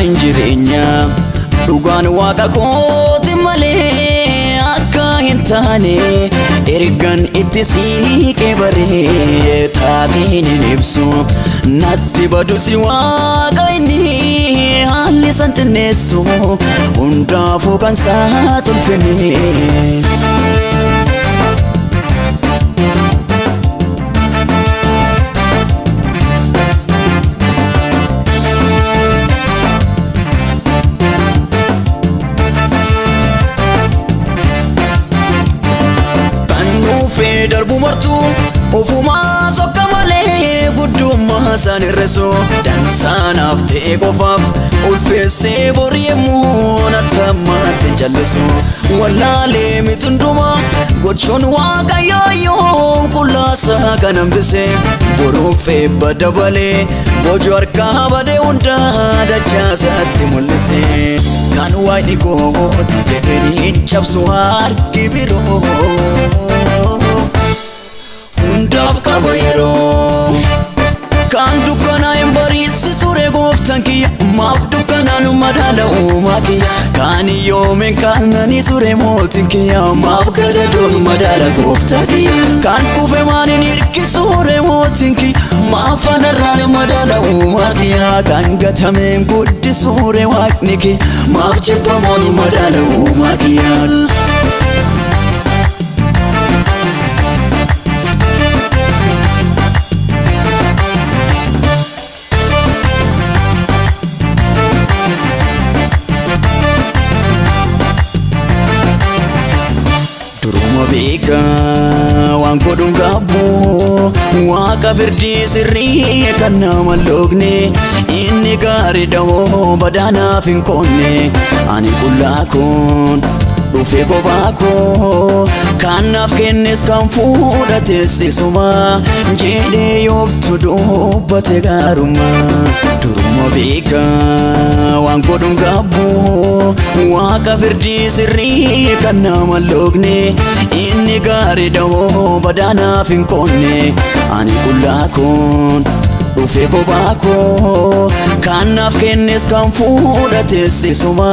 Karaan jireenyaa dhugaan waaqa kooti malee akka hin taane ergan itti siiqee baree taateen hin ibsu natti badusi waaqa inni haalli san xinneessu hundaafuu kan isaa tolfine. Kan dhufee darbu martuu ofumaa sokka malee guddummaa isaan hir'isu dansaanaaf ta'e qofaaf ulfeessee borii yemmuu nattammaatti hin callisu wallaalee miti hundumaa gochuun waaqayyoo qullaasaa kan hambise boruuf eebba dabalee boojuu harkaa badee hundaa dachaasaatti mul'ise kan waaqni kooti jedheen hin cabsu harki biroo. Hundaaf qaba yeroo kan dukkanaa hin bariisisure gooftaan kiyya maaf dukkanaan madaala uumaa kiyya kan yoomeen kaananii sure mootiin kiyya maaf gadadoon madaala gooftaa kiyya kan kufe maaniin hirkisure mootiin kiyya maaf anarraan madaala uumaa kiyya kan gatameen guddisure waaqni kiyya maaf jibbamoon madaala uumaa kiyya. Duruma beekaa waan godhuun qabu waaqa firdii sirrii kan nama loogne inni gaarii dahoo badaanaaf hin qoonne ani qullaa koon dhufee kophaa koo kanaaf kennes kan fuudhates isuma jedhee yoobtu dubbate gaarummaa. Duruma beekaa waan godhuun qabu waaqa firdii sirrii kan nama loogne inni gaarii dahoo badaanaaf hin qoonne ani qullaa koon dhufee kophaa koo kanaaf kennes kan fuudhates isuma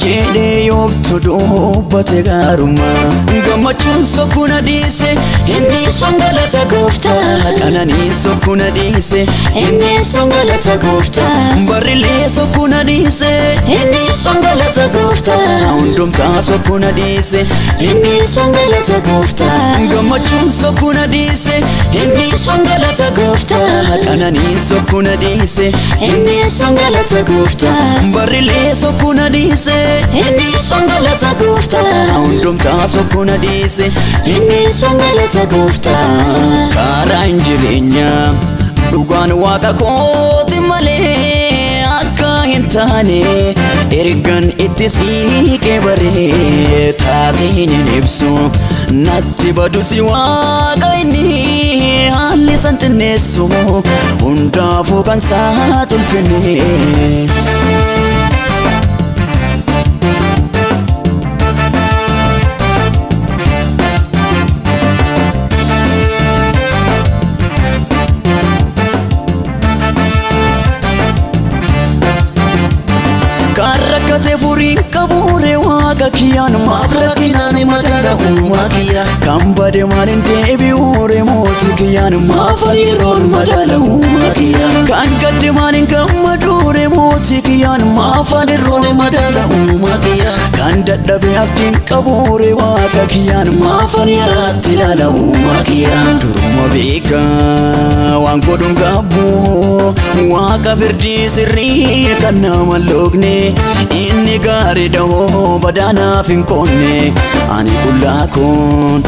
jedhee yoobtu dubbate gaarummaa. Gammachuun sokkuna dhiise inni Inni sun galata gooftaa. qananii sokkuna dhiise Inni sun galata gooftaa. barrilee sokkuna dhiise Inni sun galata gooftaa. hundumtaa sokkuna dhiise Inni sun galata gooftaa. gammachuun sokkuna dhiise Inni sun galata gooftaa. qananii sokkuna dhiise Inni sun galata gooftaa. barrilee sokkuna dhiise Inni sun galata gooftaa. hundumtaa sokkuna dhiise Inni sun galata gooftaa. Karaan jireenyaa dhugaan waaqa kooti malee akka hin taane ergan itti siiqee baree taateen hin ibsu natti badusi waaqa inni haalli san xinneessu hundaafuu kan isaa tolfine. Kan rakkate furiin qabuure waaqa kiyyaan maaf rakkinaan madaala uumaa kiyya kan bade maaliin deebi'uure mootii kiyyaan maaf yeroon madaala uumaa kiyya kan gadde maaliin gammaduure mootii kiyyaan maaf yeroon madaala uumaa kiyya kan dadhabe abdiin qabuure waaqa kiyyaan maaf yeraatti ilaala uumaa kiyya duruma beekaa waan godhuun qabu waaqa firdii sirrii kan nama loogne inni gaarii dahoo badaanaaf hin qoonne ani qullaa koon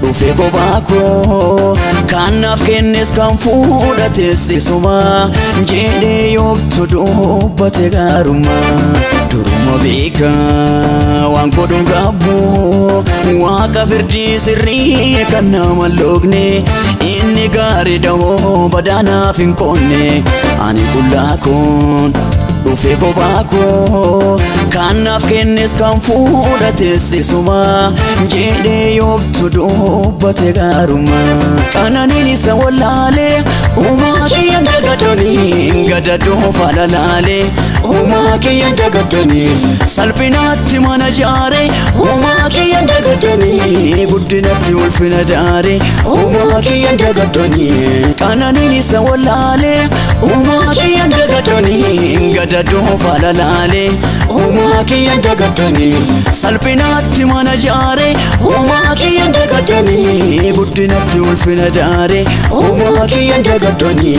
dhufee kophaa koo kanaaf kennes kan fuudhates isuma jedhee yoobtu dubbate gaarummaa. Duruma beekaa waan godhuun qabu waaqa firdii sirrii kan nama loogne inni gaarii dahoo badaanaaf hin qoonne ani qullaa koon dhufee kophaa koo kanaaf kennes kan fuudhates isuma jedhee yoobtu dubbate gaarummaa. Qananiin isa wallaalee uumaa kiyya kiyyan dagadhanii gadadoo faana laalee. Uumaa kiyyan dagadhanii salphinaatti mana jaare. Uumaa kiyyan dagadhanii guddinatti ulfina daare. Uumaa kiyyan dagadhanii qananiin isa wallaalee. Uumaa kiyyan dagadhanii gadadoo faana laalee. Uumaa kiyyan dagadhanii salphinaatti mana jaare. Uumaa kiyyan dagadhanii guddinatti ulfina daare. Uumaa kiyyan dagadhanii.